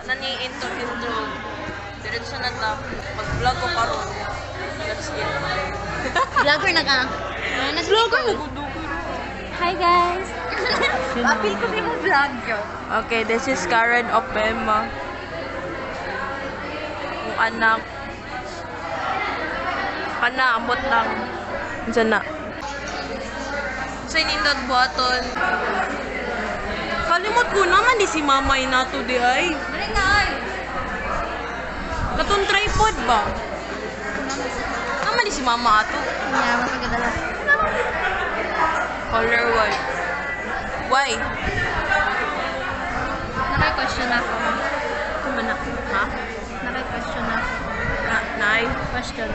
Intro. Diretso na ta. Mag-vlog ko karon. That's it. Vlogger na ka? Vlogger na. Hi guys! Apil ko din mo vlog yun. Okay, this is Karen Opema. Yung anak. Kana, ambot lang. Diyan na. Sa inindot buhaton. Kalimot ko naman di si mamay na to di ay. Maringay! Katong tripod ba? Naman di si mama ato. Yeah, mapagadala. Color white. Why? Naka-question ako. Kumana. Ha? Naka-question ako. Nay? Question.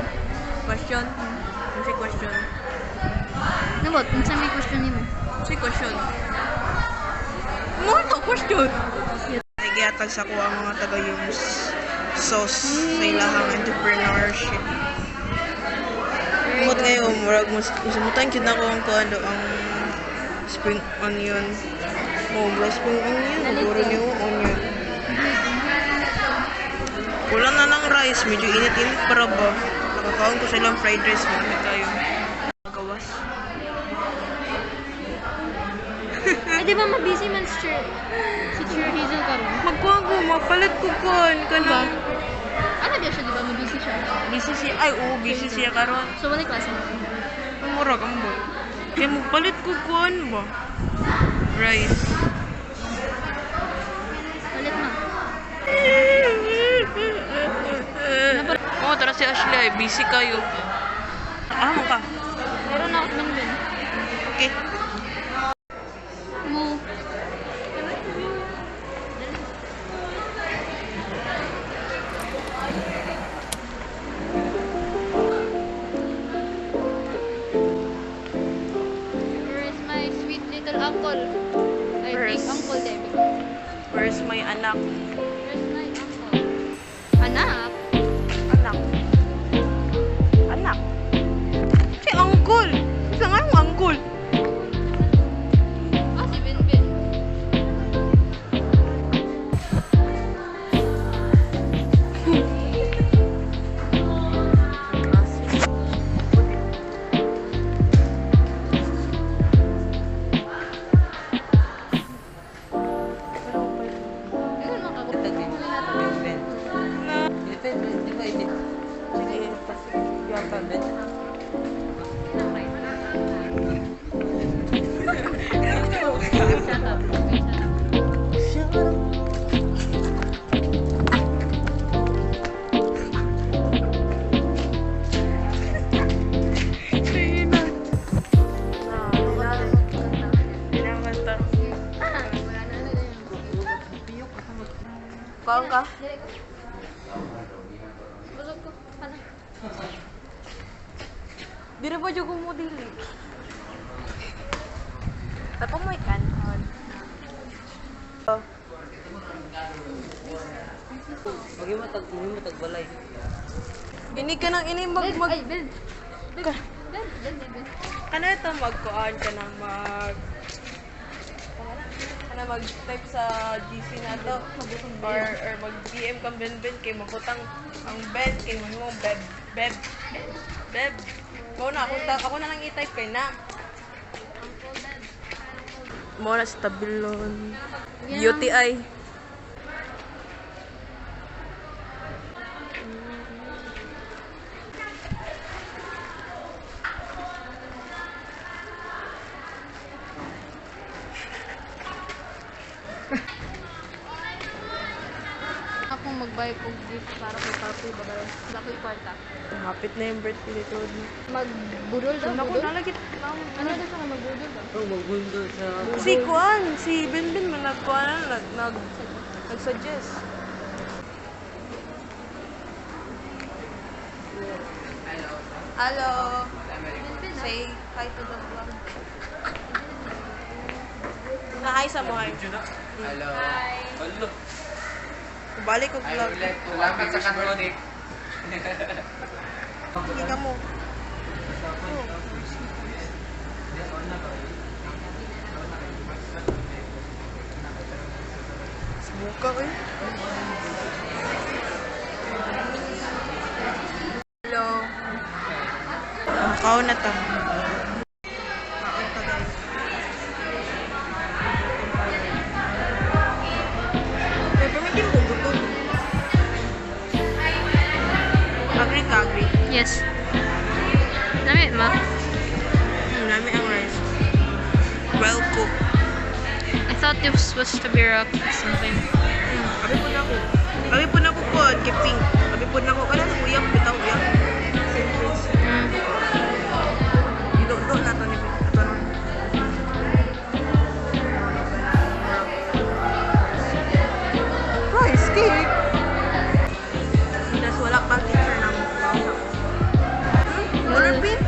Question? Ano si question? Nabot, minsan may question niyo mo. Si question? Ano ito question? Nagiatag sa kuha ang mga taga yung sauce sa ilahang entrepreneurship. Umot ngayon, murag musumutan yun ako ang kuhando ang spring onion. Bro, spring onion. Siguro niyo onion. Kulang na ng rice. Medyo init-init para ba. Nakakaon ko silang fried rice. Mamit tayo. Magawas. Eh, di ba mabisi man si Cheer Hazel ka rin? Magkuha ko. Mapalit ko kuhan. Kanang. Ano di siya, di ba? Mabisi siya. Busy siya. Ay, oo. Busy siya karon. So, wala klase mo. Ang murag ang boy. Kaya magpalit ko kuhan ba? Rice. Palit na. Oo, tara si Ashley. Ay, busy kayo. Ano ka? Meron ako naman din. Okay. Mo. Where is my sweet little uncle? I think uncle David. Where's my anak? Where's my uncle? Anak? Anak. Anak. Si uncle. Isa nga yung uncle. Ah, si Binbin. Kaon ka? Busog ko. Ano? Di na ba dyan mo dili? Tapos mo ikan. Bagi mo tagbalay. Gini ka nang inimbag Ay, Ben. Ben. Ano ito magkuhan ka nang mag-type sa GC na to or mag-DM kang Ben kay mabutang ang Ben kay mo beb ako na lang i-type kay na mo na sa tabilon UTI Akong mag-buy kong gift para kay Papi Babayo. Wala ko ikwarta. hapit na yung birthday nito Magbudol daw, ako budol? nalagit Ano daw siya nga magbudol daw? Oh, magbundo sa... si Ben nag-suggest. Hello. Say hi to the vlog. Hi sa mo, hi. Hello. Hi. Hello. Balik ko vlog. Salamat sa kanonik. Hindi ka mo. Subuka eh. Oo na to. Kaon ta guys. Pwede mo gutom. Agree ka, agree? Yes. Nami, ma? Nami ang rice. Well cooked. I thought this was to be rock or something. Abi po na ako. Abi po na ako po. Kiping. Abi po na ako. Kala na uyak. Bitaw uyak. Ido na to ni ito nun. Rice cake. Pinas wala pang teacher na mo. Order pin?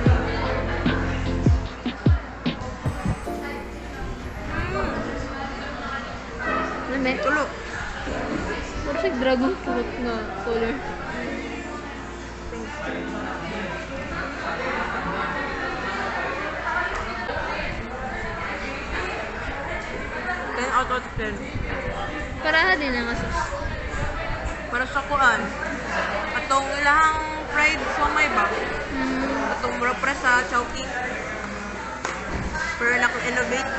Nami? Tulo. What's like dragon fruit na color? 10 out of 10. Paraha din ang asos. Para sa kuan. Atong ilahang fried somay ba? Atong mura para sa chowking. Pero nako-innovate.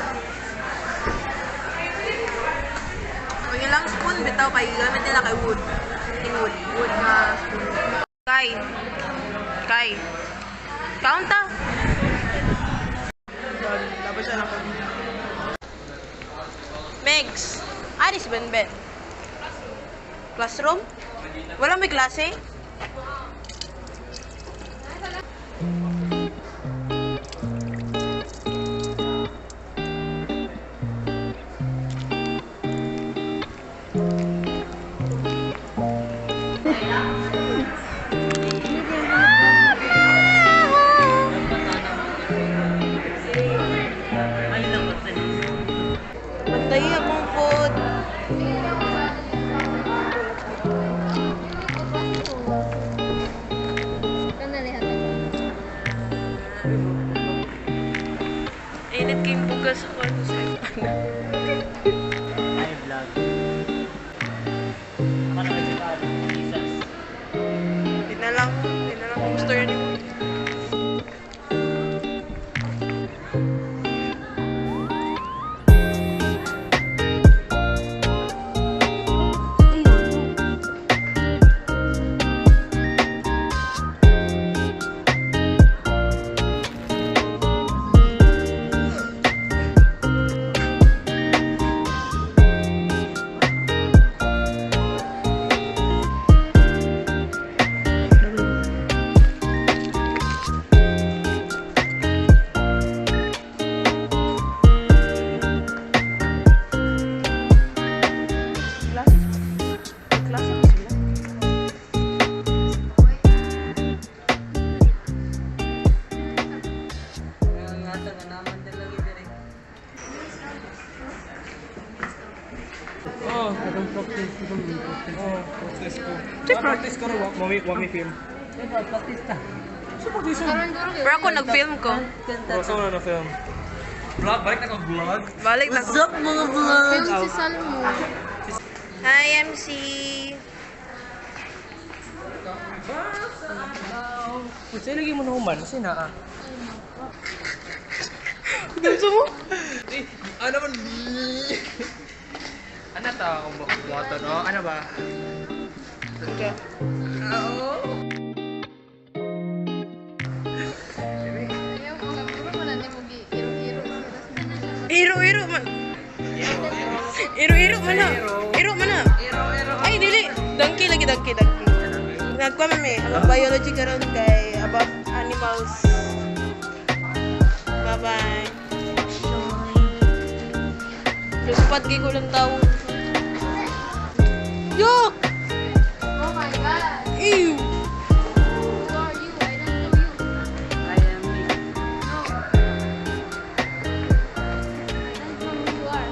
Ang ilang spoon bitaw kay gamit nila kay wood. Wood. Wood na spoon. Kay. Count ta. Labas siya na ko. Megs. Aris Ben. Classroom? Wala may klase? Bantayi akong food. Init kayong bugas ako sa Ay, vlog. Ako na kasi pa, Jesus. Di na lang kung gusto yun. Oh, I don't practice. Oh, practice ko. Practice ko rin, wami film. Diba, practice ta. Pero ako nag-film ko. Oh, so na film. Vlog, balik na ko vlog. Balik na ko. What's up, mga vlog? Pero si Salmo. Hi, MC. Kasi lagi mo na human, kasi na Gusto mo? ano man? Ano ta kung bumoto, no? Ano ba? Okay. Oo. Iro man. Iro man na. Iro man na. Ay, dili. Donkey lagi, donkey. Nagkuha mami. About biology karon kay about animals. Bye-bye. Lupat kay ko lang tao. Yuck! Oh my god. Ew! Who are you? I don't know you. I am me. No. I don't know who you are.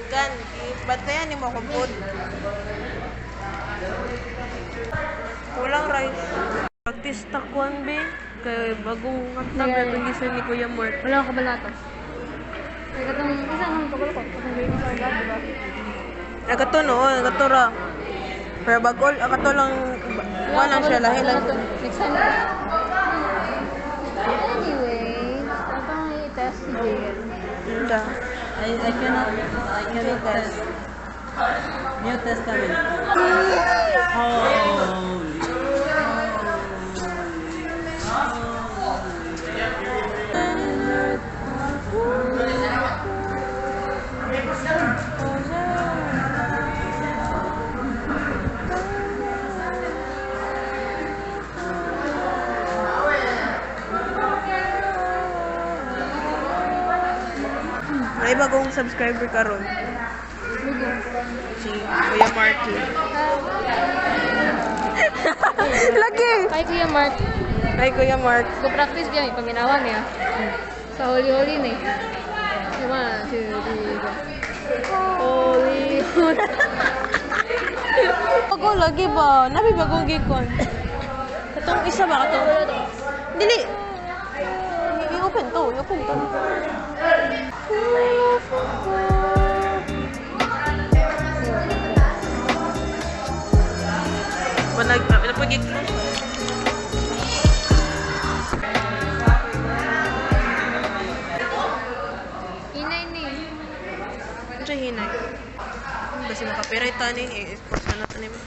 Kan, ba't na yan? Hindi mo akong food. Walang rice. Practice takuan, be. Kaya bagong katag na itong gisan ni Kuya Mark. Wala akong kabalatas. Kaya katong isang tukol ko. Katong baby sa agad, diba? Nagato no, nagato ra. Pero bagol, akato lang, walang siya lahi lang. Next time. Anyway, tatang i-test si Jill. Hindi. I cannot test. New Testament. Holy. May bagong subscriber karon. Si Kuya Marky. Lagi! Hi, Kuya Mark. Ay, Kuya Mark. Go practice biya, panginawa niya. Sa huli-huli ni. One, two, three, go. Holy. Bago lagi ba? Nabi bagong gikon. Itong isa ba? Itong... Dili. I-open to. I-open to. Pinapagig mo. Hinay ni. Ano siya hinay? Kasi makapirate ta ni. I-export na natin ni mo.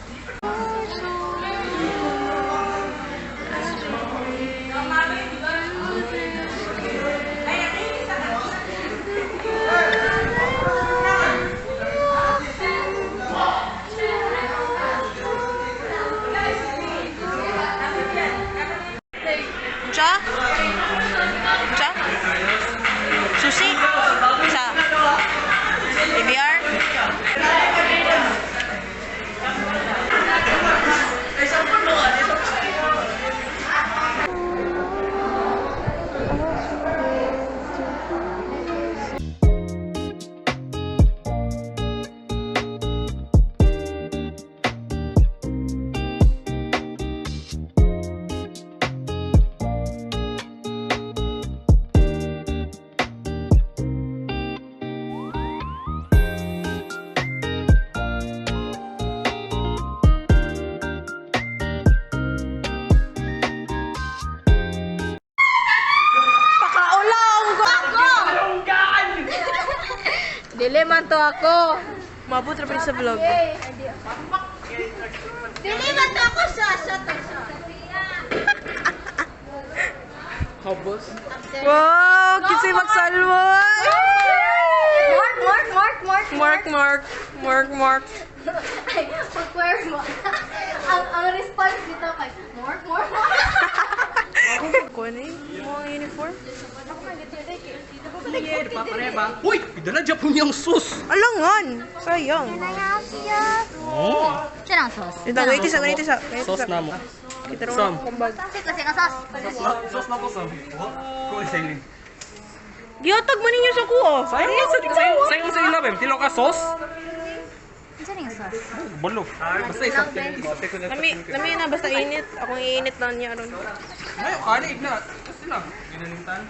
Siya? Siya? Susi? Sa? ABR? Dili man to ako. Mabot na sa vlog. Dili man to ako sa to. Habos. Wow! Kisay magsalmoy! Mark. Ay, pag-wear mo. ang response dito kay Mark. Kuha na mo ang uniform? Uy! Idala dyan po niyang sus! Alangan! Sayang. Oh! Sinang sauce? Ito, wait isa. Sus na mo. Kita rin Sam. ako kumbag. Kasi ka sauce. Sus na po, Sam. Kung isayin. Giyotag mo ninyo sa kuha. Sayang sa ilabim. Tilo ka sus? Sinang sauce? Bolo. Basta isa. Lami na, basta init. Akong iinit lang niya. Aron. Ay, kanig na. Kasi na. Ginalintan.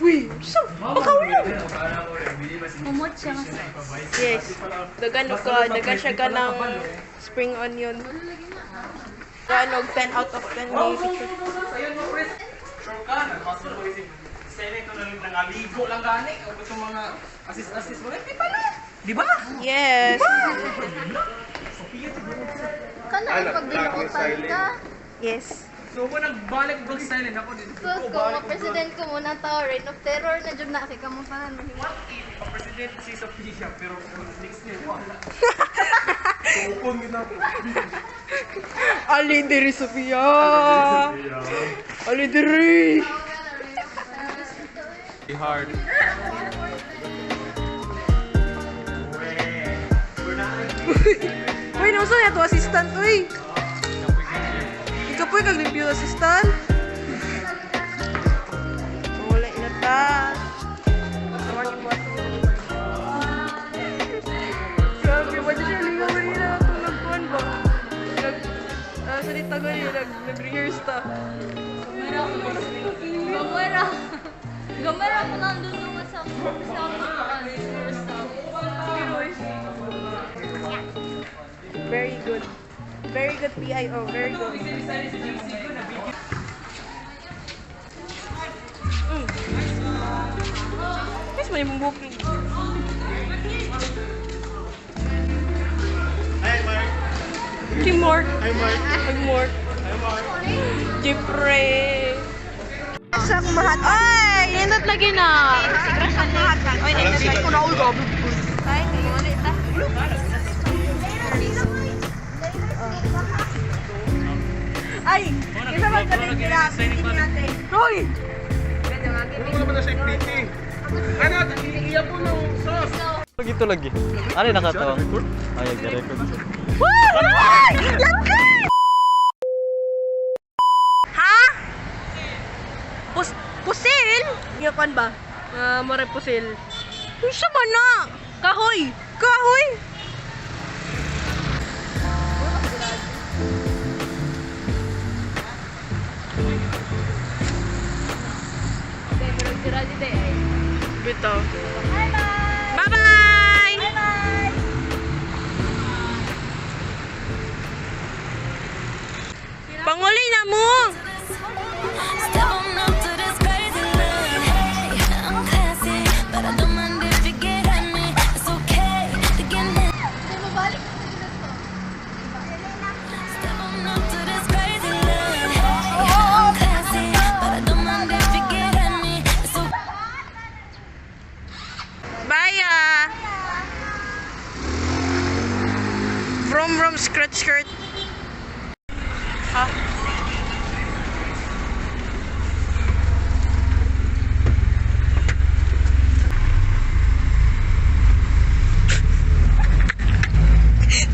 Uy! So, pagkawin! Kumot siya nga sauce. Yes. Dagan siya ka ng spring onion. Ganog 10 out of 10 may picture. Sure ka, nagpasok ko isip. Sene ko lang nangaligo lang gani. O itong mga assist mo. Di pala. Di ba? Yes. Kana pag binuutan ka. Yes. So, kung nagbalik ko silent ako din. Sus, kung ma-president ko muna tao, reign of terror na dyan na kay kamupahan. What if a president si Sophia pero next niya wala? Tukon yun ako. Ali diri Sofia. Ali diri. Hard. Uy, nauso na to assistant, uy. Ikaw po kag review assistant. Wala na ta. Sama ni mo. Grabe, ba siya lingaw nila tulog kon ba? Sa dito nag-rehearse ta. Gamera ko nandun nung sa Very good. Very good PIO. Very good. Guys, may booking. Hi, Mark. Timor. Hi, Mark. Timor. Hi, Mark. Jepre. Sa kumahat. Ay, nindot lagi na. Sa kumahat. Ay, nindot lagi ko na ulo. Ay, ulit na. Ay, isa ba galing pinapili natin? Hoy! Ano naman na sa FPT? Ano, iiyak po ng sauce. Gitu lagi. Ano yung nakatawa? Ay, nag-record. Ha? Pusil? Yakan ba? Mare pusil. Isa ba na? Kahoy! Kahoy! Bito. Bye-bye! Bye-bye! Panguli na mo! Stepping up to this crazy love. Hey, I'm classy, but I don't mind if you get at me. It's okay to get mad. Stepping up to this crazy love. Hey, I'm classy, but I don't mind if you get at me. It's okay. Bye! Vroom skirt skirt. Ha?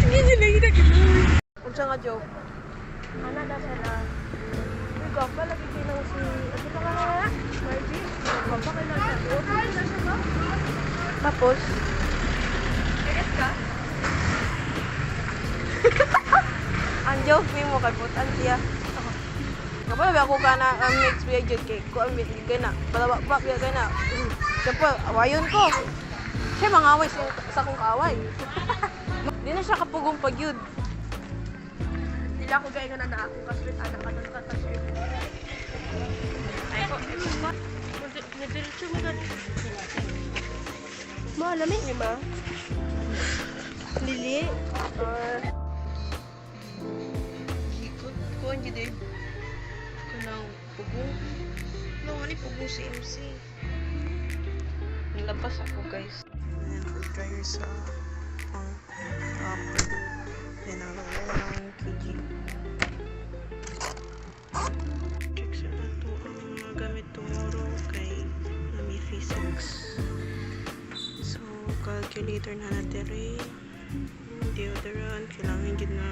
Hindi nila ginagawa. Kung sa nga joke, ana na sila. Ikaw pa lagi kinang si... Ano ka nga? Margie? Kapakay na siya. Kapakay na siya ba? Tapos? Serious ka? Ang joke ni mo kay putan siya. Kapag ako ka na ang next biya jud kay ko ang bigay na. Balabak biya kay na. Siyempre, awayon ko. Siya mangaway sa akong kaaway. Di na siya kapugong pagyud. Dila ko gaya nga na ako kasrit anak ka nun kasrit. Ay ko, nadiretso mo gani. Malamig niyo ba? Lili? Ikot ko ang jide. Kanang pugong. No, ano pugong si MC? Nilabas ako guys. Ayan, dryer sa yan ang ng KG. Check sa ato ang mga gamit tomorrow kay Nami Physics. So, calculator na natin. Deodorant, kailangan yun na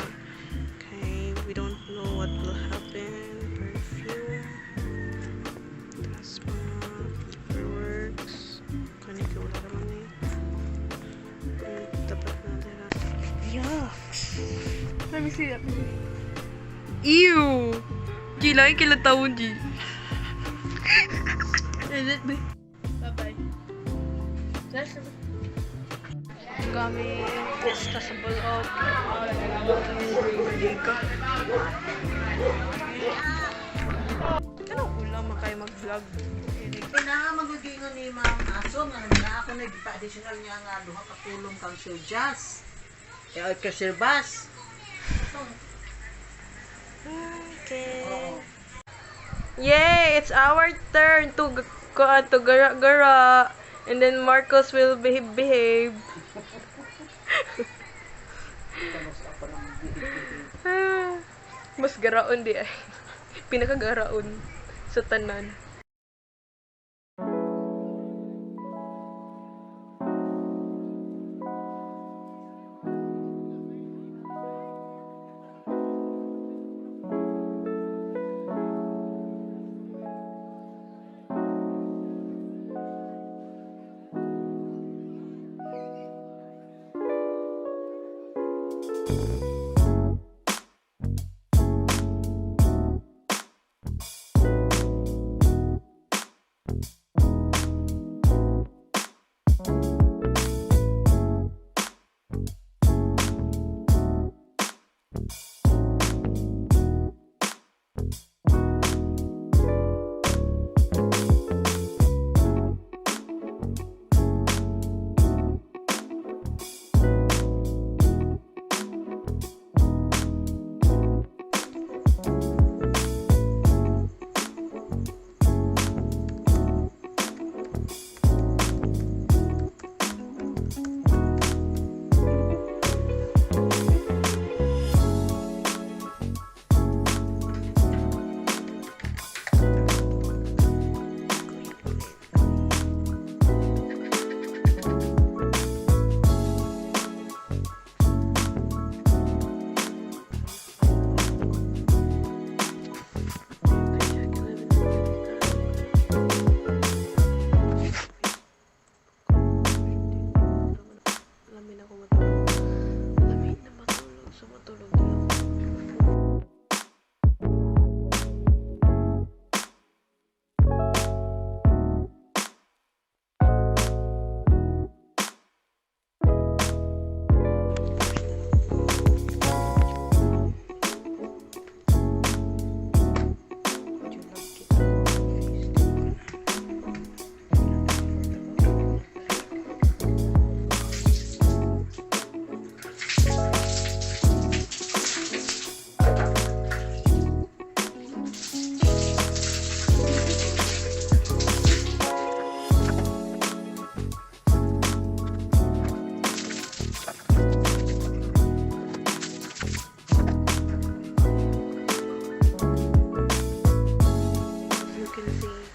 kay we don't know what will happen. Perfume. Tapos mga paperworks. Kanina wala naman eh. Dapat natin na. Yucks! Let me see that. Ew! Kailangan kailan taon, G. Is it, be? Bye-bye. Kami discussable of liga. Anong ulam makaya mag-vlog? Kailangan magugingon ni Ma'am Aso nga na ako nagpa-additional niya nga duha ka pulong kang sirjas. Kaya ka sirbas. Okay. Yay! It's our turn to gara-gara. And then Marcos will behave. Mas garaon di ay. Pinakagaraon sa tanan. see.